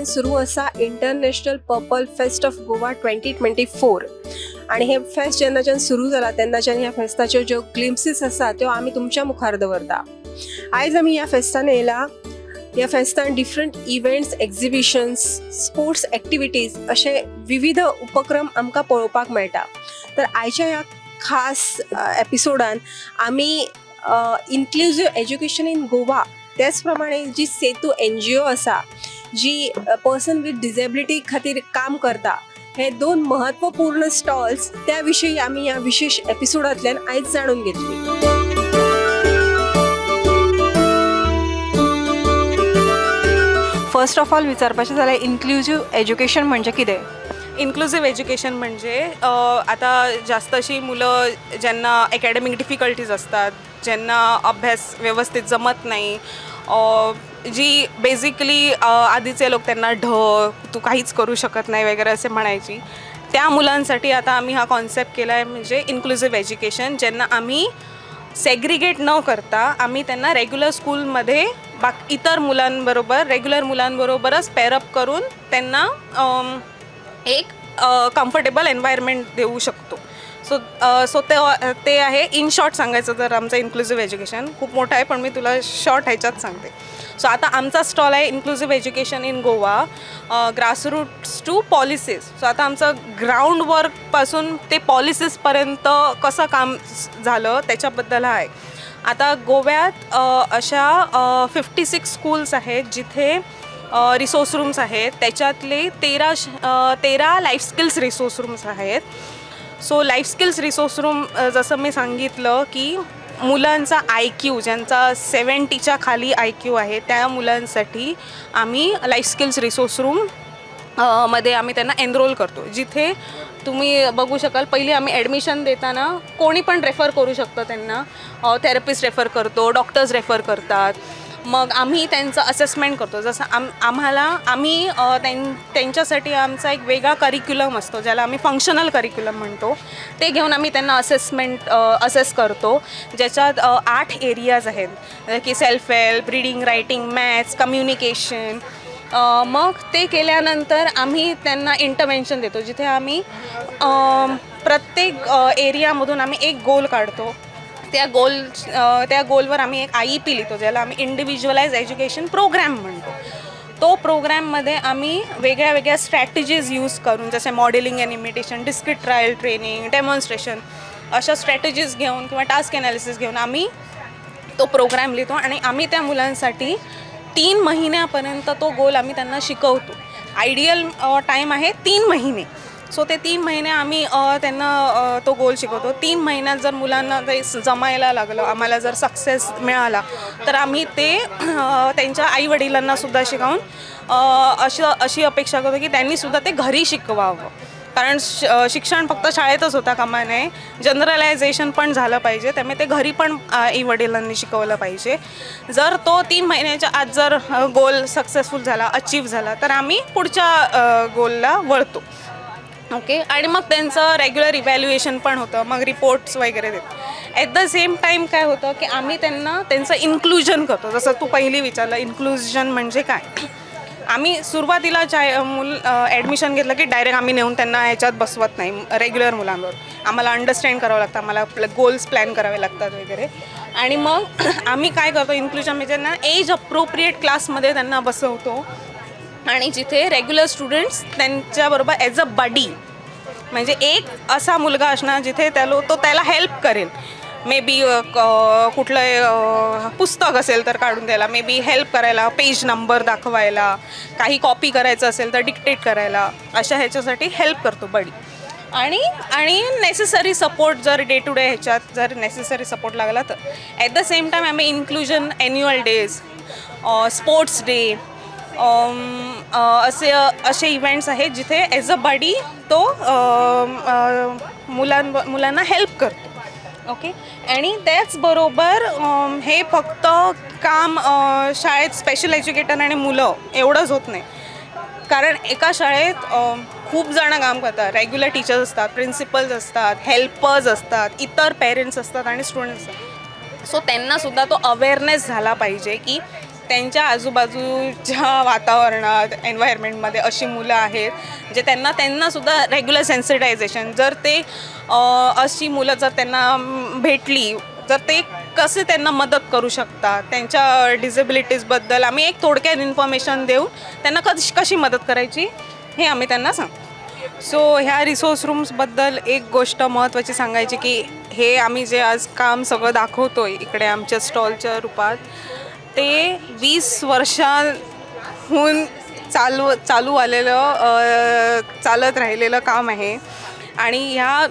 सुरू आसा International Purple Fest of Goa 2024 आनी हे फेस्ट जेन्नाच्यान सुरू जाला तेन्नाच्यान ह्या फेस्ताच्यो ज्यो ग्लिम्सीस आसा त्यो आमी तुमच्या मुखार दवरता. आयज आमी ह्या फेस्तान येयला. ह्या फेस्तान different events, exhibitions, sports activities अशे विविध उपक्रम आमकां पळोवपाक मेळटा. तर आयच्या ह्या खास एपिसोडान आमी इन्क्लुजीव एज्युकेशन इन गोवा, त्याच प्रमाणे जी सेतू NGO आसा जी पर्सन विथ डिसेबिलिटी खातीर काम करता, हे दोन महत्वपूर्ण स्टॉल्स त्या विशयी आमी ह्या विशेष एपिसोडांतल्यान आयज जाणून घेतली. फर्स्ट ऑफ ऑल विचारपाचें जाल्यार इन्क्लुजीव एज्युकेशन म्हणजे कितें? इन्क्लुझिव्ह एज्युकेशन म्हणजे आता जास्त अशी मुलं ज्यांना अकॅडमिक डिफिकल्टीज असतात, ज्यांना अभ्यास व्यवस्थित जमत नाही, जी बेसिकली आधीचे लोक त्यांना ढ तू काहीच करू शकत नाही वगैरे असे म्हणायची, त्या मुलांसाठी आता आम्ही हा कॉन्सेप्ट केला आहे म्हणजे इन्क्लुझिव्ह एज्युकेशन, ज्यांना आम्ही सेग्रिगेट न करता आम्ही त्यांना रेग्युलर स्कूलमध्ये इतर मुलांबरोबर, रेग्युलर मुलांबरोबरच पेरअप करून त्यांना एक कम्फर्टेबल एन्व्हायरमेंट देऊ शकतो. सो सो ते आहे इन शॉर्ट सांगायचं तर आमचं इन्क्लुझिव्ह एज्युकेशन खूप मोठं आहे, पण मी तुला शॉर्ट ह्याच्यात सांगते. सो आता आमचा स्टॉल आहे inclusive education in Goa, grassroots to policies. So आता आमचं ग्राउंड वर्कपासून ते पॉलिसीजपर्यंत कसं काम झालं त्याच्याबद्दल आहे. आता गोव्यात अशा 56 स्कूल्स आहेत जिथे रिसोर्स रूम्स आहेत, त्याच्यातले 13 लाईफ स्किल्स रिसोर्स रूम्स आहेत. So life skills resource room जसं मी सांगितलं की मुलांचा IQ, ज्यांचा 70च्या खाली IQ आहे, त्या मुलांसाठी आम्ही लाईफ स्किल्स रिसोर्स रूम मध्ये आम्ही त्यांना एनरोल करतो, जिथे तुम्ही बघू शकाल पहिली आम्ही ॲडमिशन देताना कोणी पण रेफर करू शकतं त्यांना, थेरपिस्ट रेफर करतो, डॉक्टर्स रेफर करतात. मग आम्ही त्यांचं असेसमेंट करतो. जसं आम्ही त्यांच्यासाठी आमचा एक वेगळा करिक्युलम असतो ज्याला आम्ही फंक्शनल करिक्युलम म्हणतो, ते घेऊन आम्ही त्यांना असेस करतो, ज्याच्यात 8 एरियाज आहेत की self help, reading, writing, maths, communication. मग ते केल्यानंतर आम्ही त्यांना इंटरव्हेन्शन देतो, जिथे आम्ही प्रत्येक एरियामधून आम्ही एक गोल काढतो, त्या गोलवर आम्ही एक IEP लिहितो, ज्याला आम्ही इंडिव्हिज्युअलाइज एज्युकेशन प्रोग्रॅम म्हणतो. तो प्रोग्रॅममध्ये आम्ही वेगळ्या वेगळ्या स्ट्रॅटेजीज यूज करून, जसे modelling and imitation, discrete trial training, demonstration, अशा स्ट्रॅटेजीज घेऊन किंवा टास्क ॲनालिसिस घेऊन आम्ही तो प्रोग्रॅम लिहितो आणि आम्ही त्या मुलांसाठी 3 महिन्यापर्यंत तो गोल आम्ही त्यांना शिकवतो. आयडियल टाईम आहे 3 महिने. सो ते 3 महिने आम्ही त्यांना तो गोल शिकवतो. 3 महिन्यात जर मुलांना ते जमायला लागलं, आम्हाला जर सक्सेस मिळाला, तर आम्ही ते त्यांच्या आईवडिलांनासुद्धा शिकवून अशी अपेक्षा करतो की त्यांनीसुद्धा ते घरी शिकवावं, कारण शिक्षण फक्त शाळेतच होता कामा नये, जनरलायझेशन पण झालं पाहिजे, त्यामुळे ते घरी पण आईवडिलांनी शिकवलं पाहिजे. जर तो 3 महिन्याच्या आत जर गोल सक्सेसफुल झाला, अचीव झाला, तर आम्ही पुढच्या गोलला वळतो. ओके. आणि मग त्यांचं रेग्युलर इव्हॅल्युएशन पण होतं, मग रिपोर्ट्स वगैरे देतो. ॲट the same time काय होतं की आम्ही त्यांना त्यांचं इन्क्लुजन करतो. जसं तू पहिली विचारलं इन्क्लुजन म्हणजे काय, आम्ही सुरुवातीला ॲडमिशन घेतलं की डायरेक्ट आम्ही नेऊन त्यांना ह्याच्यात बसवत नाही रेग्युलर मुलांवर. आम्हाला अंडरस्टँड करावं लागतं, आम्हाला गोल्स प्लॅन करावे लागतात वगैरे. आणि मग आम्ही काय करतो इन्क्लुजन म्हणजे त्यांना एज अप्रोप्रिएट क्लासमध्ये त्यांना बसवतो आणि जिथे रेग्युलर स्टुडंट्स त्यांच्याबरोबर ॲज अ बडी, म्हणजे एक असा मुलगा असणार जिथे तो त्याला हेल्प करेल. मे बी कुठलं पुस्तक असेल तर काढून द्यायला, मे बी हेल्प करायला, पेज नंबर दाखवायला, काही कॉपी करायचं असेल तर डिक्टेट करायला, अशा ह्याच्यासाठी हेल्प करतो बडी. आणि आणि नेसेसरी सपोर्ट जर डे टू डे ह्याच्यात जर नेसेसरी सपोर्ट लागला तर. ॲट the same time आम्ही inclusion annual days, sports day, असे असे इव्हेंट्स आहेत जिथे ॲज अ बडी तो मुलांना हेल्प करतो. ओके. आणि त्याचबरोबर हे फक्त काम शाळेत स्पेशल एज्युकेटर आणि मुलं एवढंच होत नाही, कारण एका शाळेत खूप जणं काम करतात. रेग्युलर टीचर्स असतात, प्रिन्सिपल्स असतात, हेल्पर्स असतात, इतर पेरेंट्स असतात आणि स्टुडंट्स असतात. सो त्यांनासुद्धा तो अवेअरनेस झाला पाहिजे की त्यांच्या आजूबाजूच्या वातावरणात एन्व्हायरमेंटमध्ये अशी मुलं आहेत जे त्यांनासुद्धा रेग्युलर सेन्सिटायझेशन, जर ते अशी मुलं जर त्यांना भेटली तर ते कसे त्यांना मदत करू शकतात, त्यांच्या डिसेबिलिटीजबद्दल आम्ही एक थोडक्यात इन्फॉर्मेशन देऊन त्यांना कशी मदत करायची हे आम्ही त्यांना सांगतो. सो ह्या रिसोर्स रूम्सबद्दल एक गोष्ट महत्त्वाची सांगायची की हे आम्ही जे आज काम सगळं दाखवतो आहे इकडे आमच्या स्टॉलच्या रूपात, ते 20 वर्षांहून चालू आलेलं चालत राहिलेलं काम आहे. आणि ह्या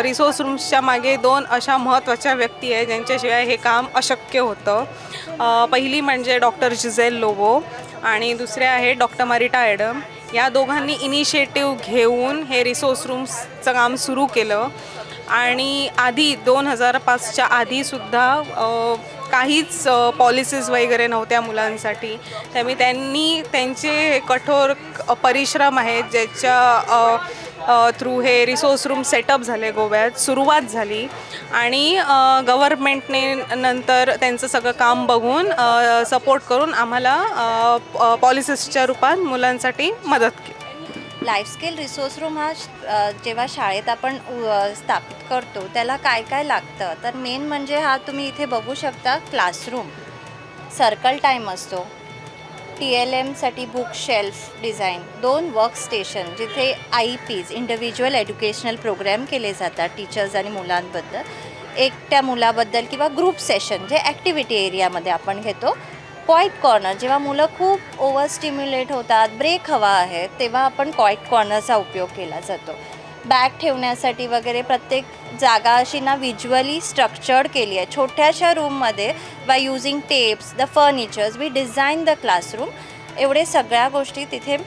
रिसोर्स रूम्सच्या मागे 2 अशा महत्त्वाच्या व्यक्ती आहेत ज्यांच्याशिवाय हे काम अशक्य होतं. पहिली म्हणजे डॉक्टर जिझेल लोबो आणि दुसऱ्या आहे डॉक्टर मारिटा ॲडम. या दोघांनी इनिशिएटिव्ह घेऊन हे रिसोर्स रूम्सचं काम सुरू केलं. आणि आधी 2005च्या आधीसुद्धा काहीच पॉलिसीज वगैरे नव्हत्या मुलांसाठी, त्यामुळे त्यांनी त्यांचे कठोर परिश्रम आहेत ज्याच्या थ्रू हे रिसोर्स रूम सेटअप झाले, गोव्यात सुरुवात झाली. आणि गव्हर्मेंटने नंतर त्यांचं सगळं काम बघून सपोर्ट करून आम्हाला पॉलिसीजच्या रूपात मुलांसाठी मदत केली. लाईफ स्किल रिसोर्स रूम हा जेव्हा शाळेत आपण स्थापित करतो त्याला काय काय लागतं, तर मेन म्हणजे हा तुम्ही इथे बघू शकता क्लासरूम, सर्कल टाईम असतो, TLMसाठी book shelf design, 2 work station जिथे IEPs individual educational programme केले जातात टीचर्स आणि मुलांबद्दल, एकट्या मुलाबद्दल किंवा ग्रुप सेशन जे ॲक्टिव्हिटी एरियामध्ये आपण घेतो, क्वाईट कॉर्नर जेव्हा मुलं खूप ओव्हर स्टिम्युलेट होतात, ब्रेक हवा आहे तेव्हा आपण क्वाईट कॉर्नरचा उपयोग केला जातो. बॅग ठेवण्यासाठी वगैरे प्रत्येक जागा अशी ना व्हिज्युअली स्ट्रक्चर्ड केली आहे छोट्याशा रूममध्ये by using tapes, the furnitures, we design the classroom. एवढे सगळ्या गोष्टी तिथे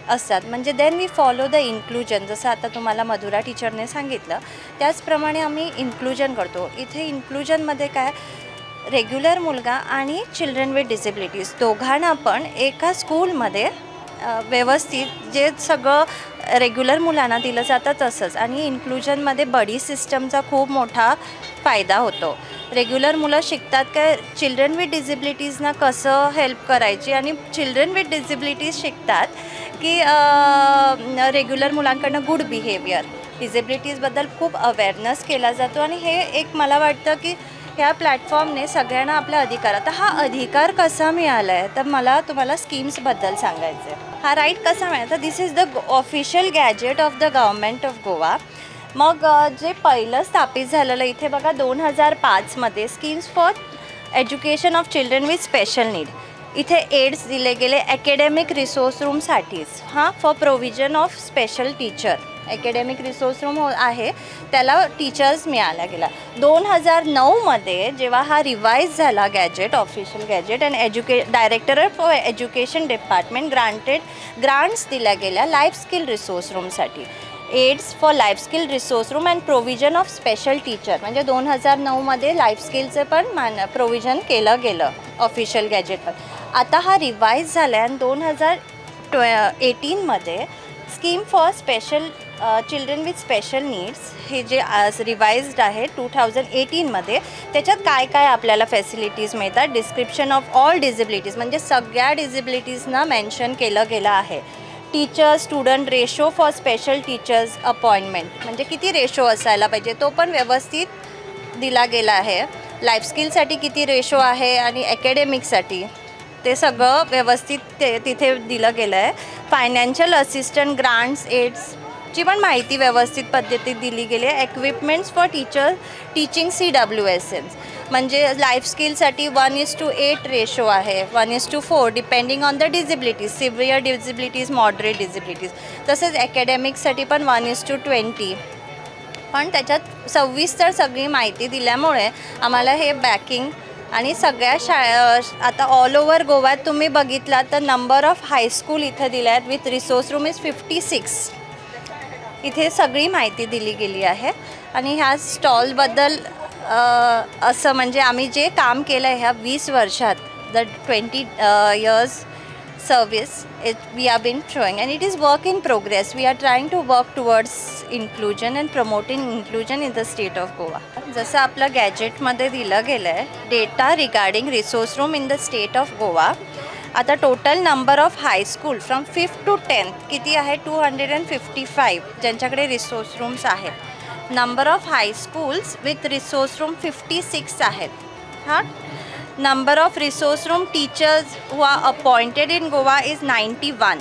असतात. म्हणजे then we follow the inclusion, जसं आता तुम्हाला मधुरा टीचरने सांगितलं त्याचप्रमाणे आम्ही इन्क्लुजन करतो. इथे इन्क्लुजनमध्ये काय, रेग्युलर मुलगा आणि चिल्ड्रन विथ डिसेबिलिटीज दोघांना पण एका स्कूलमध्ये व्यवस्थित जे सगळं रेग्युलर मुलांना दिलं जातं तसंच. आणि इन्क्लुजनमध्ये बडी सिस्टमचा खूप मोठा फायदा होतो. रेग्युलर मुलं शिकतात काय चिल्ड्रन विथ डिसेबिलिटीजना कसं हेल्प करायची, आणि चिल्ड्रन विथ डिसेबिलिटीज शिकतात की रेग्युलर मुलांकडनं गुड बिहेवियर, डिसेबिलिटीजबद्दल खूप अवेअरनेस केला जातो. आणि हे एक मला वाटतं की ह्या प्लॅटफॉर्मने सगळ्यांना आपला अधिकार, आता हा अधिकार कसा मिळाला आहे तर मला तुम्हाला स्कीम्सबद्दल सांगायचं आहे. हा राईट कसा मिळाला, तर this is the official gazette of the government of Goa. मग जे पहिलं स्थापित झालेलं इथे बघा 2005मध्ये schemes for education of children with special need, इथे एड्स दिले गेले ॲकॅडमिक रिसोर्स रूमसाठीच, हां, for provision of special teacher. Academic resource room आहे त्याला टीचर्स मिळाला गेला. 2009मध्ये जेव्हा हा रिवाईज झाला gazette, official gazette, and director for education department granted grants दिल्या गेल्या लाईफ स्किल रिसोर्स रूमसाठी, aids for life skill resource room and provision of special teacher. म्हणजे 2009मध्ये लाईफ स्किलचं पण प्रोव्हिजन केलं गेलं ऑफिशियल गॅजेटवर. आता हा रिवाईज झाला आहे आणि 2018मध्ये scheme for special children with special needs हे जे आज रिवाइज्ड आहे 2018मध्ये, त्याच्यात काय काय आपल्याला फॅसिलिटीज मिळतात, डिस्क्रिप्शन ऑफ ऑल डिसेबिलिटीज म्हणजे सगळ्या डिसेबिलिटीजना मेन्शन केलं गेलं आहे. Teacher student ratio for special teachers appointment म्हणजे किती रेशो असायला पाहिजे तो पण व्यवस्थित दिला गेला आहे. लाईफ स्किलसाठी किती रेशो आहे आणि ॲकॅडमिकसाठी ते सगळं व्यवस्थित ते तिथे दिलं गेलं आहे. फायनान्शियल असिस्टंट, ग्रांट्स, एड्सची पण माहिती व्यवस्थित पद्धतीत दिली गेली आहे. Equipments for teacher teaching CWSNs म्हणजे लाईफ स्किलसाठी 1:8 रेशो आहे, 1:4 depending on the disabilities, severe disabilities, moderate disabilities. तसेच ॲकॅडमिक्ससाठी पण 1:20. पण त्याच्यात सविस्तर सगळी माहिती दिल्यामुळे आम्हाला हे बॅकिंग आणि सगळ्या शाळा आता ऑल ओव्हर गोव्यात तुम्ही बघितला तर नंबर ऑफ हायस्कूल इथं दिल्या आहेत विथ रिसोर्स रूम is 56. इथे सगळी माहिती दिली गेली आहे. आणि ह्या स्टॉलबद्दल असं म्हणजे आम्ही जे काम केलं आहे ह्या 20 वर्षात, the 20 years service we have been showing, and it is work in progress. We are trying to work towards inclusion and promoting inclusion in the state of Goa. जसं आपलं गॅजेटमध्ये दिलं गेलं आहे, data regarding resource room in the state of Goa. आता total number of high school from 5th to 10th किती आहे, 255 ज्यांच्याकडे resource rooms आहेत. Number of high schools with resource room 56 आहेत. हां, number of resource room teachers who are appointed in Goa is 91.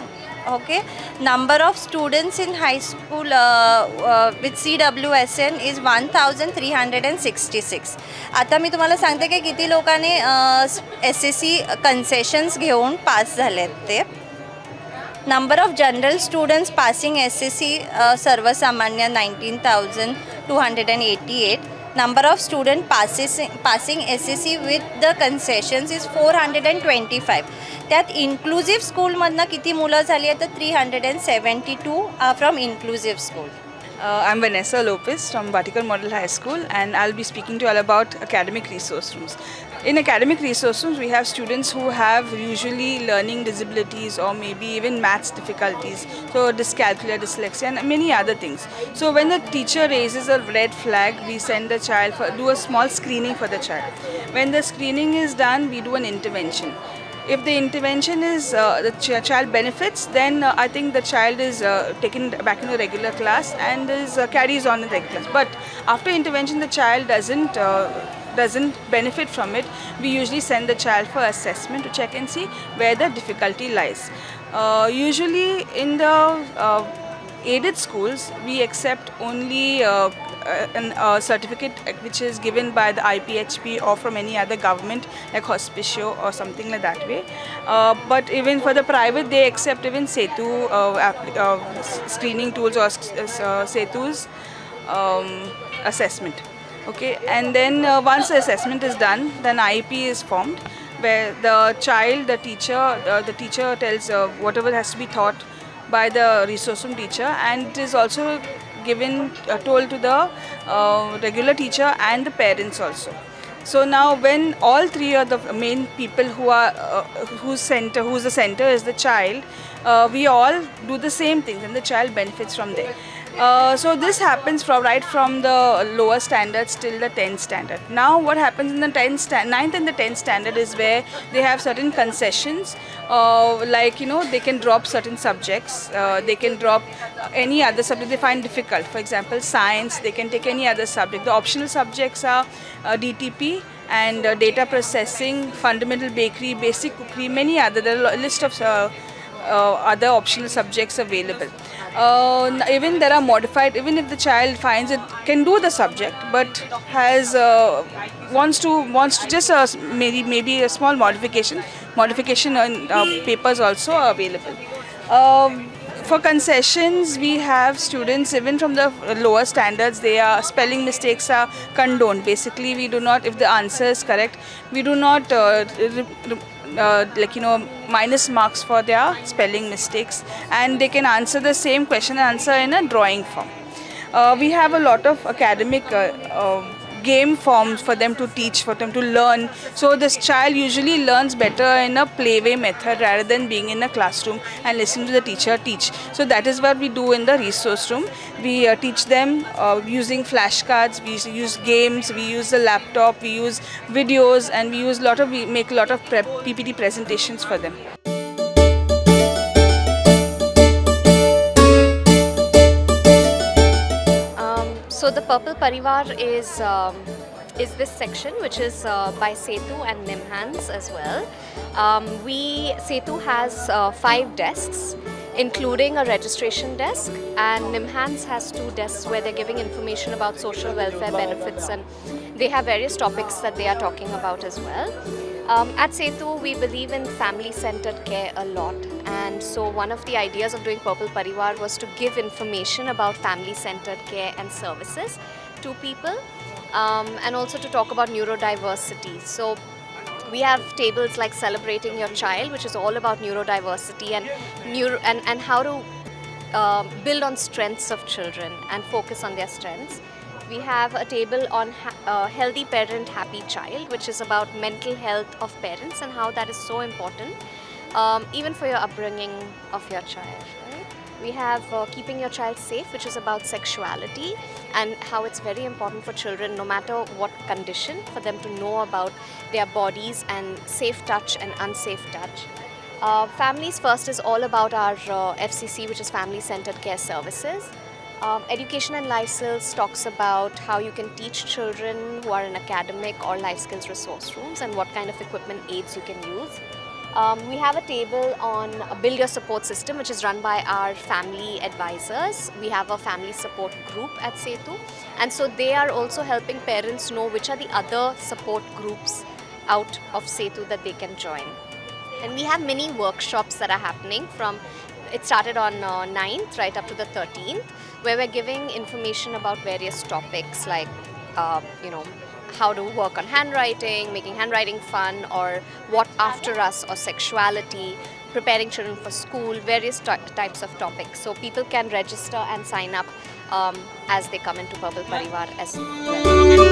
Okay, number of students in high school with CWSN is 1366. आता मी तुम्हाला सांगते की किती लोकांनी SSC concessions घेऊन पास झालेत ते. Number of general students passing SSC सर्वसामान्य 19,288. Number of student passing SSC with the concessions is 425. त्यात इन्क्लुझिव्ह स्कूलमधनं किती मुलं झाली आहेत तर 372 are from inclusive school. I'm Vanessa Lopez from Bhatikar Model High School, and I'll be speaking to you all about academic resource rooms. In academic resource rooms, we have students who have usually learning disabilities or maybe even maths difficulties, so dyscalculia, dyslexia and many other things. So when the teacher raises a red flag, we send the child for do a small screening for the child. When the screening is done, we do an intervention. If the intervention is the child benefits, then I think the child is taken back in the regular class and is carries on in the regular class. But after intervention, the child doesn't benefit from it. We usually send the child for assessment to check and see where the difficulty lies. Usually in the aided schools, we accept only a certificate which is given by the IPHP or from any other government like Hospicio or something like that way. But even for the private, they accept even Setu screening tools or Setu's assessment. Okay, and then once the assessment is done, then IEP is formed where the child, the teacher tells whatever has to be taught by the resource room teacher, and it is also given told to the regular teacher and the parents also. So now when all three are the main people who are whose the center is the child, we all do the same things and the child benefits from there. So this happens from right from the lower standards till the 10th standard. Now what happens in the 9th and the 10th standard is where they have certain concessions, like, you know, they can drop certain subjects, they can drop any other subject they find difficult. For example, science, they can take any other subject. The optional subjects are DTP and data processing, fundamental bakery, basic cookery, many other. There are a list of other optional subjects available. Even there are modified, even if the child finds it can do the subject but has wants to just maybe a small modification in papers also are available. For concessions, we have students even from the lower standards, they are spelling mistakes are condoned. Basically, we do not, if the answer is correct, we do not like, you know, minus marks for their spelling mistakes, and they can answer the same question and answer in a drawing form. We have a lot of academic game forms for them to teach, for them to learn. So this child usually learns better in a playway method rather than being in a classroom and listening to the teacher teach. So that is what we do in the resource room. We teach them using flashcards, we use games, we use the laptop, we use videos, and we use we make a lot of PPT presentations for them. So the Purple Parivar is this section, which is by Setu and Nimhans as well. Setu has 5 desks, including a registration desk, and Nimhans has 2 desks where they're giving information about social welfare benefits, and they have various topics that they are talking about as well. At Setu, we believe in family-centered care a lot, and so one of the ideas of doing Purple Parivar was to give information about family-centered care and services to people, and also to talk about neurodiversity. So we have tables like Celebrating Your Child, which is all about neurodiversity and how to build on strengths of children and focus on their strengths. We have a table on Healthy Parent, Happy Child, which is about mental health of parents and how that is so important. even for your upbringing of your child, right? We have Keeping Your Child Safe, which is about sexuality and how it's very important for children, no matter what condition, for them to know about their bodies and safe touch and unsafe touch. Families First is all about our FCC, which is Family Centered Care Services. Education and Life Skills talks about how you can teach children who are in academic or life skills resource rooms and what kind of equipment aids you can use. We have a table on Build Your Support System, which is run by our family advisors. We have a family support group at Setu, and so they are also helping parents know which are the other support groups out of Setu that they can join. And we have many workshops that are happening from, it started on 9th right up to the 13th, where we're giving information about various topics like, you know, how to work on handwriting, making handwriting fun, or what after us, or sexuality, preparing children for school, various types of topics. So people can register and sign up as they come into Purple Pariwar as well.